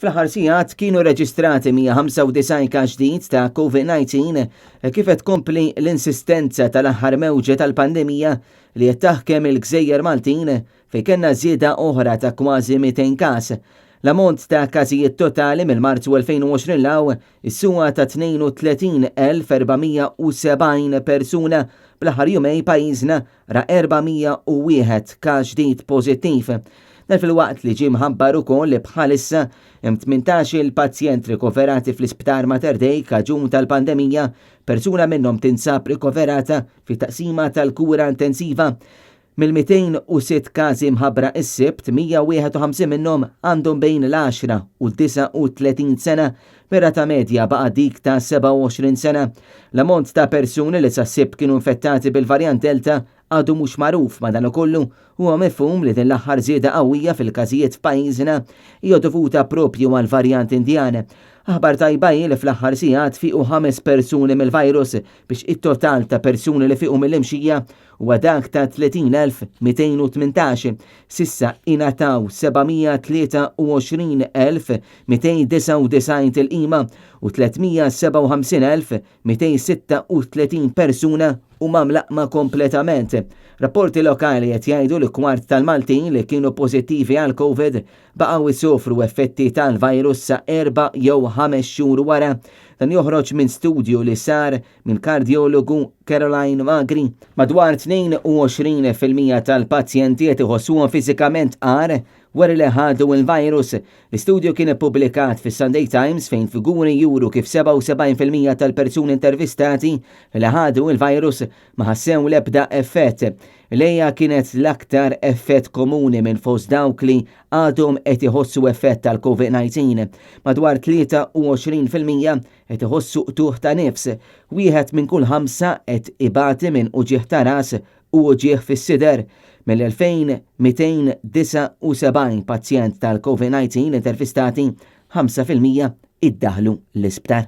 Fl-aħħar sigħat kienu reġistrati 195 każ ġdid ta' COVID-19 kif qed tkompli l-insistenza tal-aħħar mewġa tal-pandemija li qed taħkem il-gżejjer Maltin fejn kellna żieda oħra ta' kważi 200 każ. L-ammont ta' każijiet totali mill-Marzu 2020 'l hawn issuwa ta' 32,470 persuna bl-aħħar jumej pajjiżna ra 401 każ ġdid pożittiv. Dan filwaqt li ġie mħabbar ukoll li bħalissa hemm 18-il pazjent rikoverati fl-Isptar Mater Dei kaġun tal-pandemija, persuna minnhom tinsab rikoverata fit-taqsima tal-kura intensiva. Mill-206 każi mħabbra s-Sibt, 151 minnhom għandhom bejn l-10 u 39 sena, bir-rata medja baqgħet dik ta' 27 sena. L-ammont ta' persuni li sas-Sibt kienu infettati bil-varjant Delta għadu mhux magħruf, madankollu huwa mifhum li din l-aħħar żieda qawwija fil-każijiet f'pajjiżna hija dovuta proprju għall-varjant Indjan. Aħbar tajba hi li fl-aħħar sigħat fiequ ħames persuni mill-virus biex it-total ta' persuni li fiequ mill-imxija huwa dak ta' 30,218. S'issa ingħataw 723,299 tilqima u 357,236 persuna huma mlaqqma kompletament. Rapporti lokali qed jgħidu li kwart tal-Maltin li kienu pożittivi għall-Covid baqgħu jsofru effetti tal-virus sa erba' jew ħames xhur wara. Dan joħroġ minn studju li sar mill-kardjologu Caroline Magri. Madwar 22% tal-pazjenti qed iħossuhom fiżikament agħar wara li ħadu l-virus. L-istudju kien ippubblikat fis-Sunday Times fejn figuri juru kif 77% tal-persuni intervistati li ħadu l-virus ma ħassew l-ebda effett. L-għeja kienet l-aktar effett komuni minn fost dawk li għadhom qed iħossu effett tal-COVID-19. Madwar 23% qed iħossu qtugħ ta' nifs, wieħed minn kull ħamsa qed ibati minn uġigħ ta' ras u uġigħ fis-sider. Mill-2,279 pazjent tal-COVID-19 intervistati, 5% iddaħħlu l-isptar.